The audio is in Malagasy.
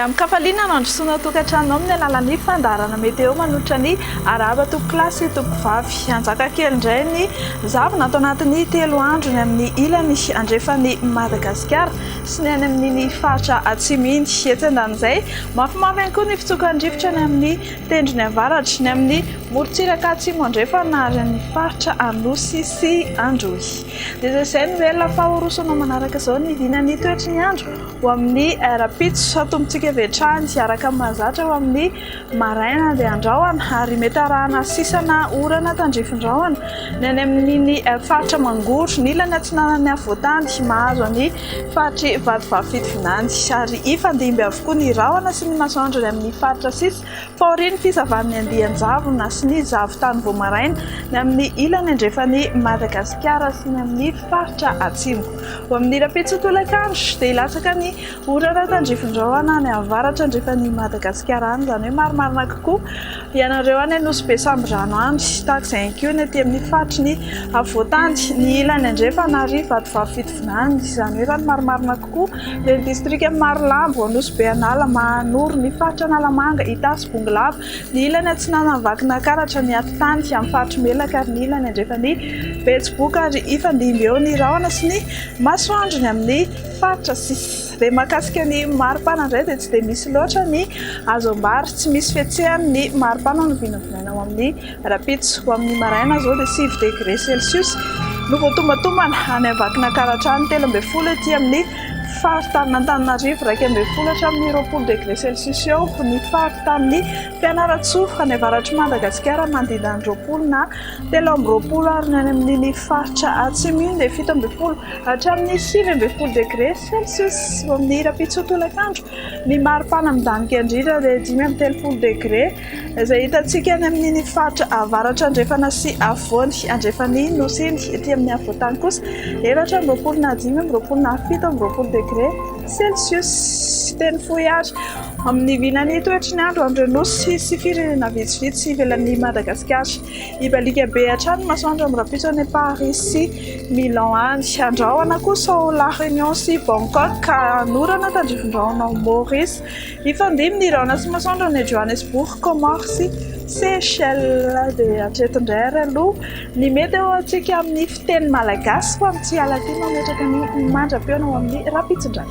Amin-kafaliana no androsoana tokantranonao amin'ny alalan'ny fandaharana Météo manolotra ny arahaba tompokolahy sy tompokovavy. Hanjaka kely indray ny zavona ato anatin'ny telo andro ny amin'ny ilany andrefan'i Madagasikara sy ny any amin'iny faritra atsimo iny. Etsy andanin'izay, mafimafy ihany koa ny fitsokan'ny rivotra any amin'ny tendrony avaratra, ny amin'ny morontsiraka atsimo andrefana ary any faritra Anosy sy Androy. Dia izay izay no ela fa horosoanao manaraka izao ny vinan'ny toetry ny andro ho amin'ny rahampitso. Atombotsika avy hatrany araka ny mahazatra ho amin'ny maraina dia andrahona ary mety arahana sisana orana tandrifin-drahona ny any amin'iny faritra Mangoro, ny ilany atsinanan'ny afovoantany mahazo ny faritr'i Vatovavy Fitovinany ary hifandimby avokoa ny rahona sy ny masoandro any amin'ny faritra sisa fa aorian'ny fizavan'ny andian-javona sy ny zavon-tany vao maraina ny amin'ny ilany andrefan'i Madagasikara sy ny amin'ny faritra atsimo. Ho amin'ny rahampitso tolakandro dia hilatsaka ny orana tandrifin-drahona any avaratra andrefan'i Madagasikara any, izany hoe marimarina kokoa ianareo any Nosy Be Sambirano any, tahaka izay ihany koa ny aty amin'ny faritry ny afovoantany, ny ilany andrefana ary Vatovavy Fitovinany, izany hoe raha ny marimarina kokoa dia ny distrikan'i Marolambo, Nosy Be Anala, Mahanoro, ny faritra Analamanga, Itasy, Bongolava, ny ilany atsinanan'i Vakinankaratra, ny atitany amin'ny faritr'i Melaka ary ny ilany andrefan'i Betsiboka ary hifandimby eo ny rahona sy ny masoandro ny amin'ny faritra sisa. Dia mahakasika ny maripana indray dia tsy dia misy loatra ny azo ambara. Tsy misy fihetsehany ny maripana no vinavinaina ho amin'ny rahampitso. Ho amin'ny maraina izao dia 9 degré celsius no voatombantombana any Vakinankaratra any, 13 ety amin'ny faritanin'Antananarivo, 11 hatramin'ny 20 degré celsius eo ny faritanin'i Fianarantsoa, any avaratr'i Madagasikara manodidina ny 20 na 23 ary ny any amin'iny faritra atsimo iny dia 17 hatramin'ny 19 degre celsius. Eo amin'ny rahampitso tolakandro, ny maripana midanika indrindra dia 35 degre izay hitantsika any amin'iny faritra avaratra andrefana sy afovoany andrefan'ny nosy iny. Ety amin'ny afovoantany kosa 24 na 25 na 27 degre celsius. Teny fohy ary amin'ny vinan'ny toetry ny andro amin'ireo nosy sy firenena vitsivitsy ivelan'i Madagasikara. Hibaliaka be hatrany ny masoandro amin'ny rahampitso any Paris sy Milan any. Andrahona kosa ao La Réunion sy Bangkok, hanorana tandrifin-drahona ao Maurice. Hifandimby ny rahona sy masoandro any Johannesburg, Comores sy Seychelles. Dia hatreto indray ary aloha ny mety eo antsika amin'ny fiteny malagasy fa tsy hiala aty mametraka ny mandra-pihaona ho amin'ny rahampitso indray.